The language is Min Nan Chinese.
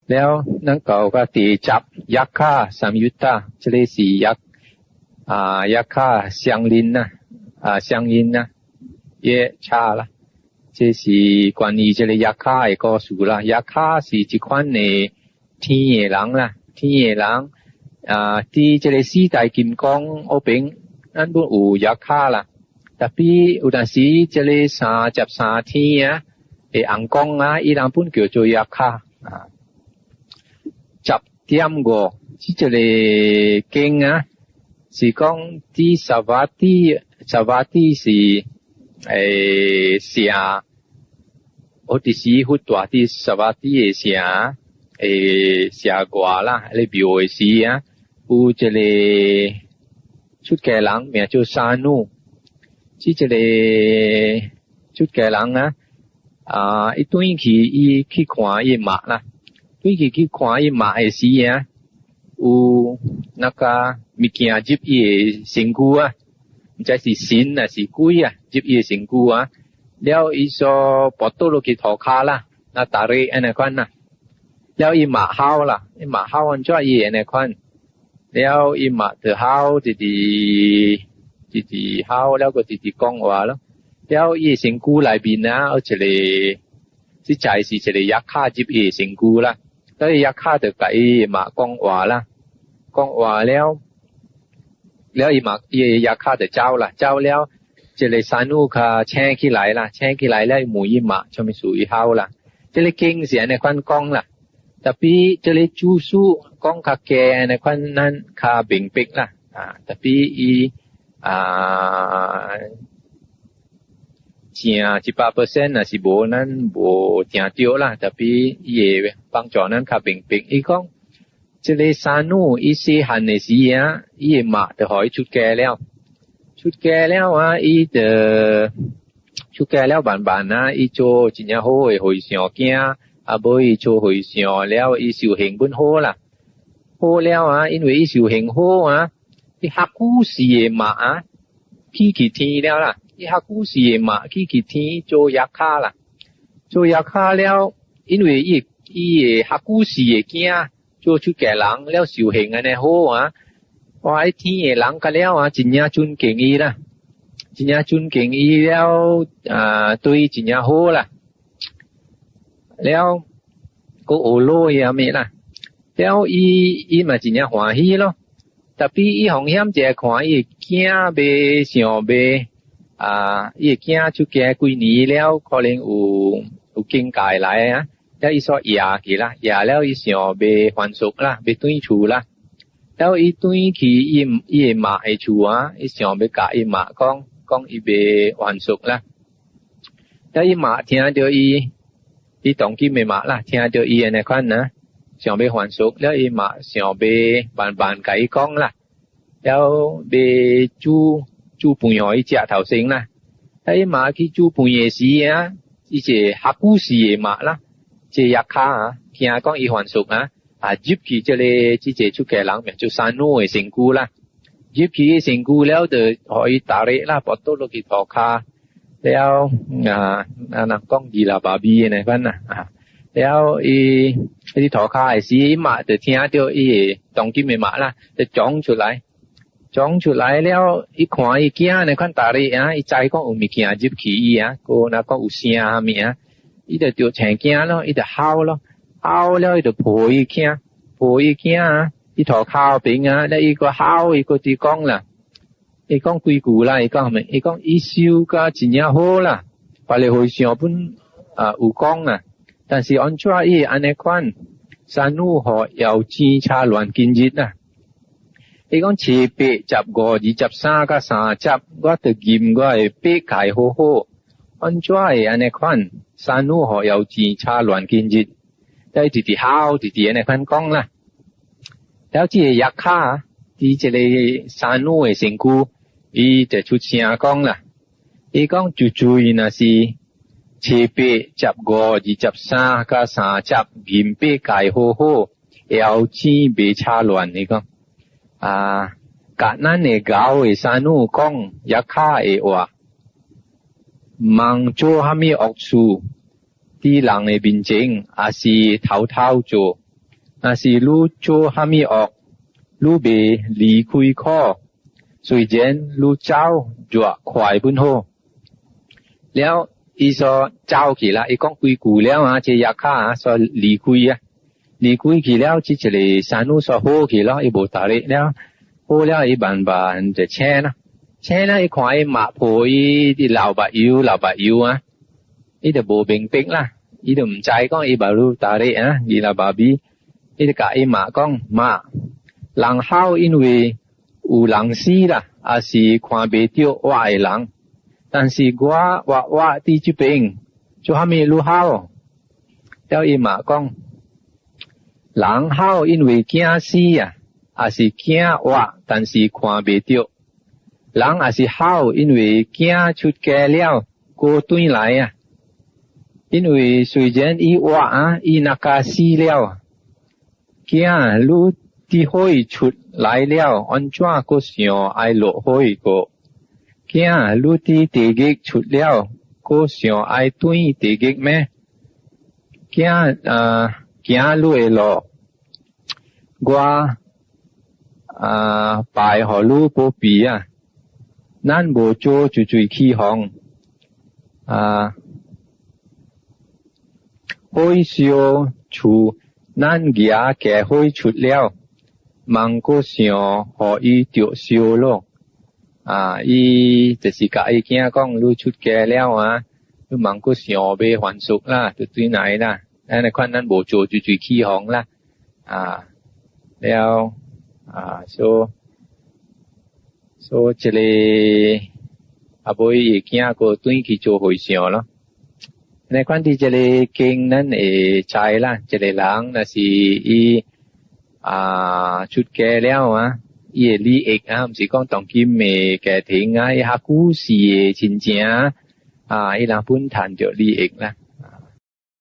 了，咱到個第十 Yakkha Samyutta，這个是約啊 Yakkha 相鄰啦，啊相應啦，也差啦。這是關於這个 Yakkha 的故事啦。Yakkha 是一款的天的人啦，天的人啊，佇這个四大金剛嗰邊，咱攏有 Yakkha 啦。Tapi 有當時這个33天啊，的尪公啊，伊人本叫做 Yakkha 啊。10.5，這个經啊，是講佇薩瓦蒂，薩瓦蒂是城，我佇時佛住佇薩瓦蒂的城，城外啦，咧廟的時啊，有一个出家人名做沙努，這一个出家人啊，啊，伊轉去伊去看伊媽啦。轉去去看伊媽的時啊，有那个物件入伊的身軀啊，毋知是神啊是鬼啊，入伊的身軀啊，了伊說跋倒落去塗跤啦，那逐日按呢款啦，了伊嘛哭啦，伊嘛哭按怎伊按呢款，了伊嘛就哭，直直直直哭，了閣直直講話咯，了伊的身軀內面啊，有一个，這才是一个 Yakkha 入伊的身軀啦。所以 Yakkha 就共伊媽講話啦，講話了，了伊媽伊个 Yakkha 就走啦，走了，這个沙努較醒起來啦，醒起來了，伊問伊媽，啥物事伊哭啦，這个經是按呢款講啦，tapi 這个注釋講較加按呢款，咱較明白啦，啊，tapi 伊啊。正100% 若是無咱無正對啦，tapi 伊會幫助咱較明白。伊講，這个沙努伊細漢的時啊，伊的媽就予伊出家了，出家了啊，伊就出家了慢慢啊，伊做真正好的和尚囝，啊，尾伊做和尚了，伊修行本好啦，好了啊，因為伊修行好啊，伊較久時的媽啊，起去天了啦。伊較久時的媽起去天做 Yakkha 啦，做 Yakkha 了，因為伊伊的較久時的囝做出家人了修行按呢好啊，哇！彼天的人甲了啊，真正尊敬伊啦，真正尊敬伊了啊，對伊真正好啦，了閣學老伊啥物啦，了伊伊嘛真正歡喜咯，tapi 伊風險一看伊的囝欲想欲。啊！伊的囝出家幾年了，可能有有境界來啊，了伊煞厭去啦，厭了伊想欲還俗啦，欲轉厝啦。了伊轉去伊伊的媽的厝啊，伊想欲共伊媽講，講伊欲還俗啦。了伊媽聽著伊，伊當今的媽啦，聽著伊按呢款啊，想欲還俗，了伊媽想欲慢慢共伊講啦，了欲煮。煮飯予伊食頭先啦，啊伊媽去煮飯的時啊，伊一個較久時的媽啦，這 Yakkha 啊，聽講伊還俗啊，啊入去這个這個出家人名做沙努的身軀啦，入去身軀了就予伊打咧啦，跋倒落去塗跤，了啊啊人講二啦爸咪的那款啦，啊了伊伊塗跤的時，伊媽就聽著伊的當今的媽啦，就講出來。講出來了，伊看伊囝按呢款打咧啊，伊知講有物件入去伊啊，閣若講有聲啥物啊，伊就著青驚咯，伊就哭咯，哭了伊就抱伊囝，抱伊囝啊，伊塗跤邊啊，了伊閣哭，伊閣直講啦，伊講幾句啦，伊講啥物？伊講伊修甲真正好啦，別个和尚本啊有講啦，但是按怎伊會按呢款，沙努予搖錢車亂今日啊！伊講七八十五、23佮三十，我著吟我的八戒好好，按怎會按呢款？沙努予搖錢車亂今日，伊直直哭，直直按呢款講啦。了這個 Yakkha，佇這个沙努的身軀，伊就出聲講啦。伊講就注意若是七八十五、23佮三十，吟八戒好好，搖錢袂插亂。伊講。啊！共咱的𠢕的沙努講 Yakkha 的話，茫做蝦米惡事，佇人的面前，抑是偷偷做，若是汝做啥物惡，汝袂離開苦，雖然汝走偌快本好。了，伊煞走去啦，伊講幾句了啊，這 yakkha 啊，煞離開啊，離開去了，這一个山女煞好去咯，伊無搭理了，好了，伊慢慢就醒啦，醒了，伊看伊媽抱伊佇流目油流目油啊，伊就無明白啦，伊就毋知講伊目睭焦咧啊，伊流目米，伊就共伊媽講媽，人哭因為有人死啦，抑是看袂著活的人。但是我活活佇這邊，做啥物汝哭？了伊媽講，人哭因為驚死啊，抑是驚活，但是看袂著。人也是哭，因為驚出家了，閣轉來啊。因為雖然伊活啊，伊若共死了，囝汝佇火出來了，按怎閣想愛落火閣？囝，汝佇地獄出了，閣想愛轉地獄咩？囝啊，行汝的路，我啊拜予汝保庇啊！咱無做濟濟起風啊，火燒厝，咱夯家火出了，茫閣想予伊著燒咯。啊！伊就是共伊囝講，汝出家了啊，汝茫閣想欲還俗啦，就轉來啦。按呢款咱無做濟濟起風啦。啊，了啊，so so 這个後尾伊囝閣轉去做和尚咯。按呢款佇這个經，咱會知啦，一個人若是伊啊出家了啊，伊的利益啊，毋是講當今的家庭啊，伊較久世的親情啊，伊人本趁著利益啦。